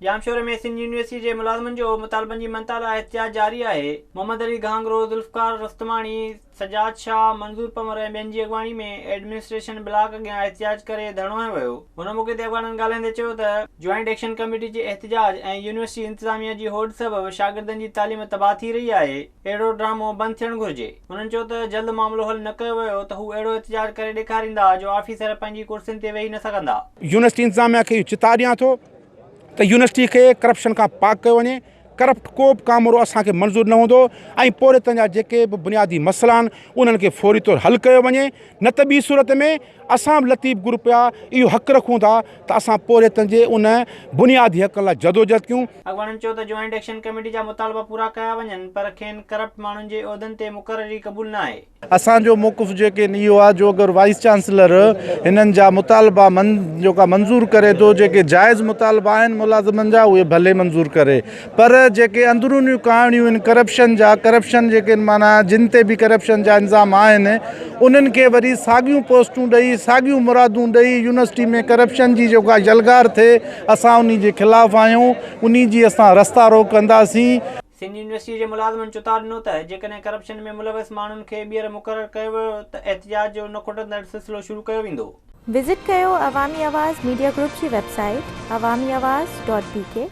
ڄامشوري ۾ سنڌ يونيورسٽي جي ملازمن جو مطالبن جي مڃتا لاء احتجاج جاري آهي. محمد علي گهانگهرو، ذوالفقار رستماڻي، سجاد شاهه، منظور پنهور ۽ ٻين جي اڳواڻي ۾ ايڊمنسٽريشن بلاڪ اڳيان احتجاج ڪري ڌرڻو هنيو ويو. ان موقعي تي اڳواڻن ڳالهائيندي چيو ته جوائنٽ ايڪشن ڪميٽي جي احتجاج ۽ يونيورسٽي انتظاميا جي هوڏ سبب شاگردن جي تعليم تباهه ٿي رهي آهي، اهڙو ڊرامو بند ٿيڻ گهرجي. هنن چيو ته جلد معاملو حل نه ڪيو ويو ته هو اهڙو احتجاج ڪري ڏيکاريندا جو آفيسر پنهنجي ڪرسين تي ويهي نه سگهندا. يونيورسٽي انتظاميا کي اهو چتاء ڏيان ٿو ته يونيورسٽي کي ڪرپشن کان پاڪ ڪيو وڃي، ڪرپٽ ڪو به ڪامورو اسان کي منظور نه هوندو ۽ پورهيتن جا جيڪي به بنيادي مسئلا آهن انهن کي فوري طور حل ڪيو وڃي نه ته ٻي صورت ۾ اسان به لطيف گروپ جا اهو حق رکون ٿا ته اسان پورهيتن جي ان بنيادي حقن لاء جدوجهد ڪيون. اڳواڻن چيو ته جوائنٽ ايڪشن ڪميٽي جا مطالبا پورا ڪيا وڃن پر کين ڪرپٽ ماڻهن جي عهدن تي مقرري قبول ناهي. اسان جو موقف جيڪي اهو آهي جو اگر وائيس چانسلر هنن جا مطالبا من جيڪا منظور ڪري ٿو جيڪي جائز مطالبا آهن ملازمن جا اهي ڀلي منظور ڪري پر جيڪي اندرونيون ڪهاڻيون آهن ڪرپشن جا ڪرپشن جيڪي معنيٰ جن تي به ڪرپشن جا الزام آهن انهن کي وري ساڳيون پوسٽون ڏئي ساڳيون مرادون ڏئي يونيورسٽي ۾ ڪرپشن جي جيڪا يلغار ٿئي اسان انهي جي خلاف آهيون انهي جي اسان رستا روڪ ڪنداسين. سنڌ يونيورسٽي جي ملازمن چتاء ڏنو ته جيڪڏهن ڪرپشن ۾ ملوث ماڻهن کي ٻيهر مقرر ڪيو ويو ته احتجاج جو نه کٽندڙ سلسلو شروع ڪيو ويندو. وزٽ ڪيو عوامي آواز ميڊيا گروپ جي website Awami Awaz dot B K.